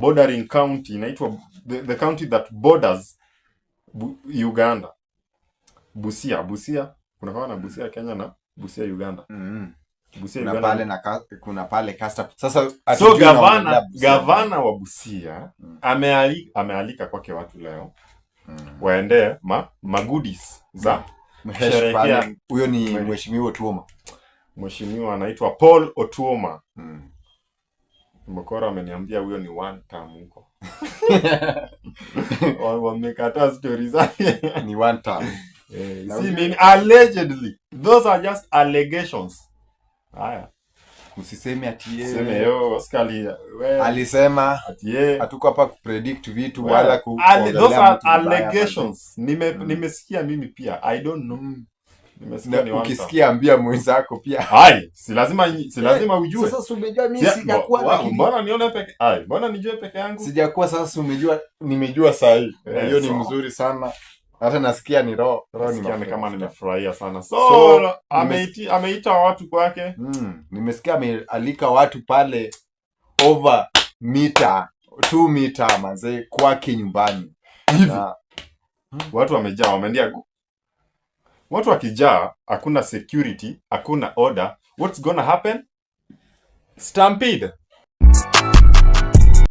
Bordering county inaitwa the county that borders Uganda. Busia, Busia. Kuna kama na Busia Kenya na Busia Uganda. Busia Kuna Uganda. Pale na kuna pale Caster. Sasa So hatujui gavana naongelea Busia. Gavana wa Busia amealika kwake watu leo waendee magoodies za Mhesh kusherehekea. pale. Huyo ni mheshimiwa Otuoma. Mheshimiwa anaitwa Paul Otuoma. Mokoro ameniambia huyo ni one term huko. Wamekataa stori zake. Ni one term. Eh, Na si mimi, allegedly. Those are just allegations. Haya. Usiseme ati yeye Seme yo Oscar we alisema. Ati yeye Hatuko hapa kupredict vitu Well, wala kuongelea those are mtu vibaya. allegations. Nimesikia mimi pia. I don't know. Nimesikia Na ni one term. ukisikia, ambia mwenzako pia. Ai, si lazima ujue. Sasa si umejua mimi sijakuwa, lakini Mbona nione peke ai, mbona nijue peke yangu? Sijakuwa. Sasa si umejua, nimejua saa hii. Eh, Hiyo ni so. Mzuri sana. Hata nasikia ni roho ni Nasikia ni mafuta kama mafuta. Nimefurahia sana. So, So, ameita watu kwake. Nimesikia amealika watu pale over mita 2 meter manze kwake nyumbani. Hivi. Na Watu wamejaa, wameendia watu wakijaa, hakuna security, hakuna order. What's gonna happen? Stampede.